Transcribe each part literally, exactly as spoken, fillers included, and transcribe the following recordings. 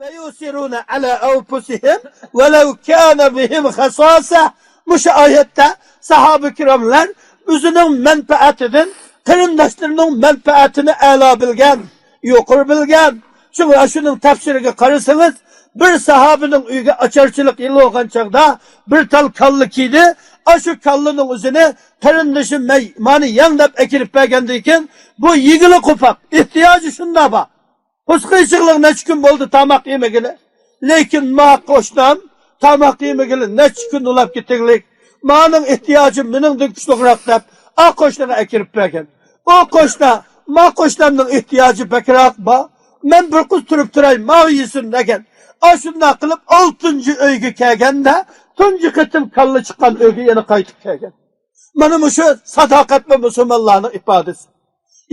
ويؤثرون على أنفسهم ولو كان بهم خصاصة. مۇشۇ ئايەتتە ساھابە كىراملار ئۆزىنىڭ مەنپەئەتىدىن قېرىنداشلىرىنىڭ مەنپەئەتىنى ئەلا بىلگەن، يۇقىرى بىلگەن. شۇڭا شۇنىڭ تەپسىرىگە قارىسىڭىز، بىر ساھابىنىڭ ئۆيىگە ئاچارچىلىق يېلىۋالغان چاغدا بىر تال كاللا كىيدى. ئاشۇ كاللىنىڭ ئۆزىنى قېرىندىشى مەي-، مانا يەڭ دەپ ئەكىرىپ بەرگەندىن كېيىن، بۇ يېگىلى قوپاق، ئېھتىياجى شۇنداق بار. قورسىقى ئېچىقلىق نەچچە كۈن بولدى تاماق يېمىگىلى. لېكىن ما قوشنام تاماق يېمىگىلى نەچچە كۈن ئۇلاپ كېتىگلىك. مانىڭ ئېھتىياجى مېنىڭدىن كۈچلۈكرەك دەپ، ئا قوشنىغا ئەكىرىپ بەرگەن. ئۇ قوشنا، ما قوشنامنىڭ ئېھتىياجى بەكرەك بار. مەن بىر قۇز تۇرۇپ تۇراي، ماۋۇ يېسۇن دېگەن. ئاشۇنداق قىلىپ ئالتىنچى ئۆيگە كەلگەندە تۇنجى قېتىم كاللا چىققان ئۆيگە يەنە قايتىپ كەلگەن. مانا مۇشۇ ساداقەتمەن مۇسۇلمانلارنىڭ ئىپادىسى.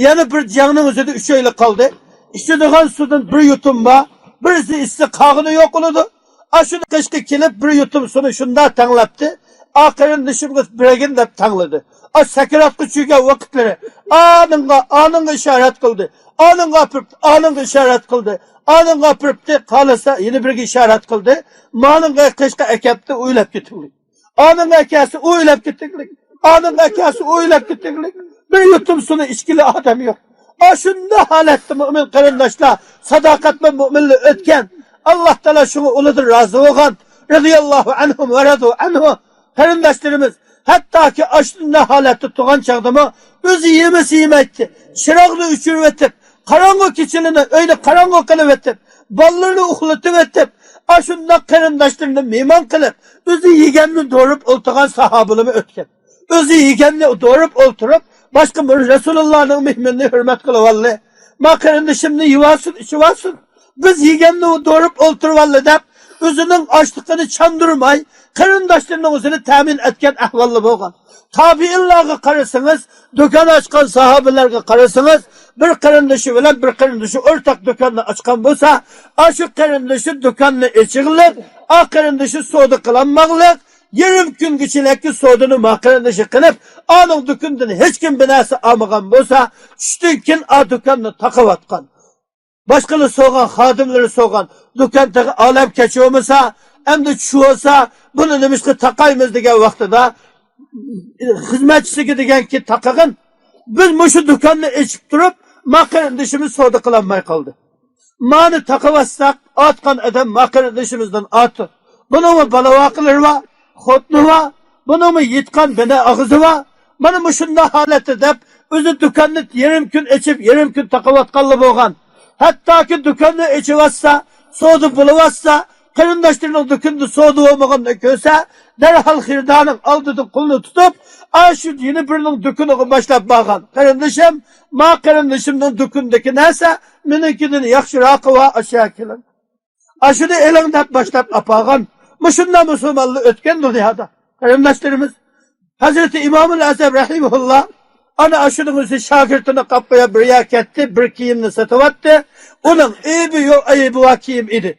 يەنە بىر جەڭنىڭ ئۆزىدە ئۈچ ئۆيلۈك قالدى. ئىچىدىغان سۇدىن بىر يۇتۇم بار، بىرسى ئىچسە قالغىنى يوق بولىدۇ. ئاشۇ قېشىغا كېلىپ بىر يۇتۇم سۇنى شۇنداق تەڭلەپتى. ئا قېرىندىشىمغا بېرىگىن دەپ تەڭلىدى. ئا سەكراتقا چۈشكەن ۋاقىتلىرى ئانىڭغا، ئانىڭغا ئىشارەت قىلدى. ئانىڭغا ئاپىرىپتۇ، ئانىڭغا ئىشارەت قىلدى. ئانىڭغا ئاپىرىپتۇ، قالسا يەنە بىرگە ئىشارەت قىلدى. مانىڭغا قېشىغا ئەكەپتۇ، ئويلاپ كېتىۋالدى. ئانىڭ ئەكەسى ئويلاپ كېتىگلىك. ئانىڭ ئەكەسى ئويلاپ كېتىگلىك. بىر يۇتۇم سۇنى ئىچكىلى ئادەم يوق. ئاشۇنداق ھالەتتە مۆمىن قېرىنداشلار، ساداقەتمەن مۆمىنلەر ئۆتكەن. ئاللا تائالا شۇڭا ئۇلاردىن رازى بولغان. رەزىياللاھۇ ئەنھۇم ۋە رەزۇ ئەنھۇ. قېرىنداشلىرىمىز ھەتتاكى ئاشۇنداق ھالەتتە تۇرغان چاغدىمۇ ئۆزى يېمىسە يېمەيتتى. چىراغنى ئۆچۈرۈۋېتىپ، قاراڭغۇ كېچىلىرىنى ئۆينى قاراڭغۇ قىلىۋېتىپ، بالىلىرىنى ئۇخلىتىۋېتىپ، ئاشۇنداق قېرىنداشلىرىنى مېھمان قىلىپ، ئۆزى يېگەننى دورىپ ئولتۇرغان ساھابىلىرىمۇ ئۆتكەن. ئۆزى يېگەننى دورىپ ئولتۇرۇپ، باشقا بىر رەسۇلۇللانىڭ مېھمىنىنى ھۆرمەت قىلىۋالدى. ما قېرىندىشىمنى يېۋالسۇن، ئىچىۋالسۇن. بىز يېگەننى دورىپ ئولتۇرۇۋالدى دەپ، ئۆزىنىڭ ئاچلىقىنى چاندۇرماي، قېرىنداشلىرىنىڭ ئۆزىنى تەمىن ئەتكەن ئەھۋاللار بولغان. تابىئىنلارغا قارىسىڭىز، دۇكان ئاچقان ساھابىلەرگە قارىسىڭىز، بىر قېرىندىشى بىلەن بىر قېرىندىشى ئورتاق دۇكاننى ئاچقان بولسا، ئاشۇ قېرىندىشى دۇكاننى ئېچىغلىق، ئا قېرىندىشى سودا قىلالماغلىق، يېرىم كۈنگىچىلىككە سودىنى ما قېرىندىشى قىلىپ، ئانىڭ دۇكىنىدىن ھېچكىم بىر نەرسە ئالمىغان بولسا، چۈشتىن كېيىن ئا دۇكاننى تاقىۋاتقان. باشقىلار سورىغان، خادىملىرى سورىغان، دۇكان تېخى ئالەم كەچۈرمىسا، ئەمدى چۈشۈۋالسا، بۇنى نېمىشقا تاقايمىز دېگەن ۋاقتىدا، خىزمەتچىسىگە دېگەنكى، تاقىغىن، بىز مۇشۇ دۇكاننى ئېچىپ تۇرۇپ، ما قېرىندىشىمىز سودا قىلالماي قالدى. مانى تاقىۋاتساق، ئاتقان ئادەم ما قېرىندىشىمىزدىن ئاتتى. بۇنىڭمۇ بالا-ۋاقىلىرى بار، خوتۇنى بار، بۇنىڭمۇ يېتىقان بىنە ئاغزى بار. مانا مۇشۇنداق ھالەتتە دەپ، ئۆزى دۇكاننى يېرىم كۈن ئېچىپ، يېرىم كۈن تاقىۋاتقانلا بولغان. ھەتتاكى دۇكاننى ئېچىۋاتسا، سودا بولۇۋاتسا، قېرىنداشلىرىنىڭ دۇكىنىدا سودا بولمىغاننى كۆرسە، دەرھال خېرىدارنىڭ ئالدىدا قولىنى تۇتۇپ، ئاشۇ يەنە بىرىنىڭ دۇكىنىغا باشلاپ بارغان. قېرىندىشىم، ما قېرىندىشىمنىڭ دۇكىنىدىكى نەرسە مېنىڭكىدىن ياخشىراقى بار، ئاشۇ كېلىڭ. ئاشۇنى ئېلىڭ دەپ باشلاپ ئاپارغان. مۇشۇنداق مۇسۇلمانلار ئۆتكەن دۇنيادا. قېرىنداشلىرىمىز، ھەزرىتى ئىمامۇل ئەزەم رەھىمەھۇللا، ئانا ئاشۇنىڭ ئۆزى شاگىرتىنى قاپقۇيا بىر يەرگە كەتتى، بىر كىيىمنى سېتىۋاتتى. ئۇنىڭ ئەيىبى يوق، ئەيىبى بار كىيىم ئىدى.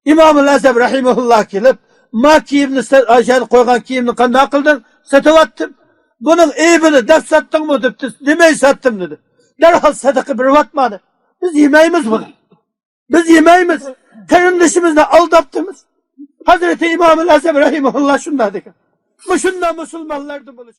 ئىمامۇل ئەزەم رەھىمەھۇللا كېلىپ، ما كىيىمنى سە-، ئاشۇ قويغان كىيىمنى قانداق قىلدىڭ؟ سېتىۋاتتىم. بۇنىڭ ئەيىبىنى دەپ ساتتىڭمۇ؟ دەپتۇ. دېمەي ساتتىم، دېدى. دەرھال سەدىقە بېرىۋاتمىدى. بىز يېمەيمىز بۇنى. بىز يېمەيمىز. قېرىندىشىمىزنى ئالداپتىمىز. ھەزرىتى ئىمامۇل ئەزەم رەھىمەھۇللا شۇنداق دېگەن. مۇشۇنداق مۇسۇلمانلاردىن بولۇش.